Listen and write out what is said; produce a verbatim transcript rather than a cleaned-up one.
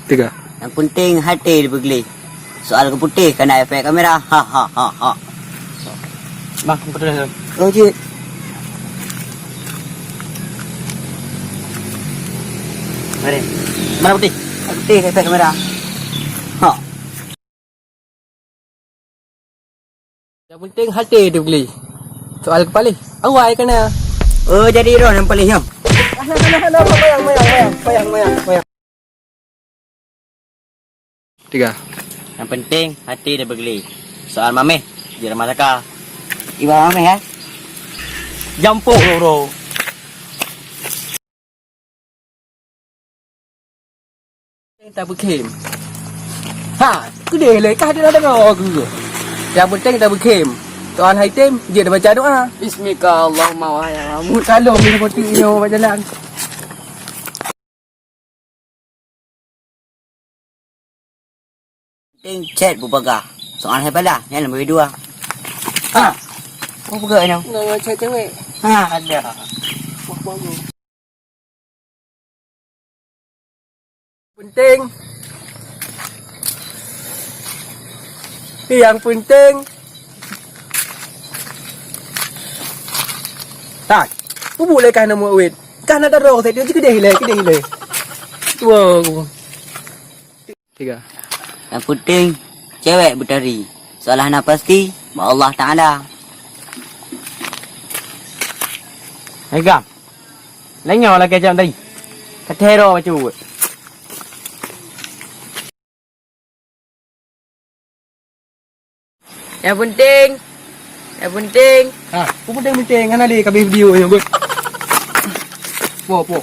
Tiga. Nyang penting hati dibeugleh. Soal keu putéh kana efek kamera. Ha, ha, ha, ha. Bang, betul tu. Oh, cik. Mari. Mana putéh? Putéh efek kamera. Ha. Nyang penting hati dibeugleh. Soal keu paléh, awai kana. Oh, jadi droe nyang paléh nyoe. Alah, alah, alah, mayang, mayang, mayang, mayang, mayang, mayang. Tiga. Nyang penting hati dibeugleh. Soal mameh, jeuet rama saka. Iba mameh, eh? Jampok, bro, bro. Tabeukhem. Ha, keudeh lé kah di dalam aku. Nyang penting tabeukhem. Tuan hai tem, jeuet baca doa. Bismika Allahumma wa ya Musalom ni seperti ini baca jalan. Penting chat bubagah. Soal hai pala, nyan nombor dua. Ha. Apa peugah nyoe? Enggak chat cewek. Ha, ada. Wah, bagus. Penting. Yang penting. Tak. Bubuk lé kah nama wit. Kah nak taruh saya dia keudeh lé, keudeh lé. Wow. Tiga. Yang penting cewek beutari. Soal hana pasti, bak Allah Taala. Hai gam. Lain nyoe lagèe jam tadi. Ka tero bacut. Yang penting, yang penting. Ha, apa penting-penting? Hana lé ka habéh video nyoe, Bud. Po, po.